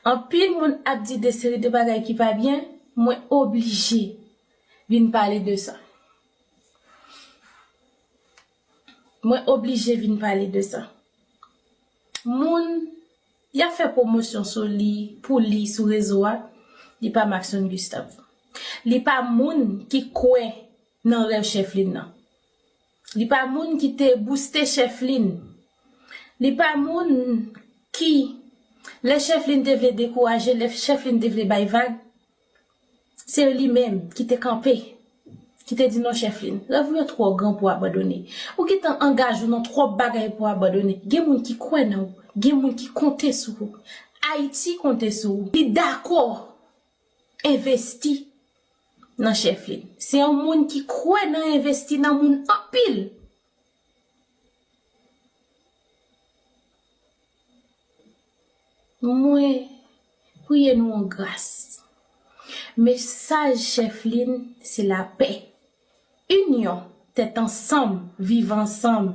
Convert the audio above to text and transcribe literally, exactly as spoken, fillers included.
Anpil moun ap di de seri de bagay ki pa byen, mwen oblije vin pale de sa. Mwen oblije vin pale de sa. Moun, y ap fè pwomosyon sou li, pou li sou rezo a, li pa Maxon Gustave. Li pa moun ki kwè nan rèv Chèflin nan. Li pa moun ki te bouste Chèflin. Li pa moun ki, lè Chèflin te vle dekouraje, lè Chèflin te vle bay vag, se li menm ki te kanpe, ki te di, "Non, Chèflin, rèv ou yo twò gran pou abandone. Ou gentan angaje w nan twòp bagay pou abandone." Gen moun ki kwè nan ou, gen moun ki konte sou ou. Ayiti konte sou ou. Li dakò envesti nan Chèflin. Se yon moun ki kwè nan envesti nan moun anpil. Mwen priye nou an gras. Mesaj Chèflin se lapè. Inyon, tèt ansanm, viv ansanm.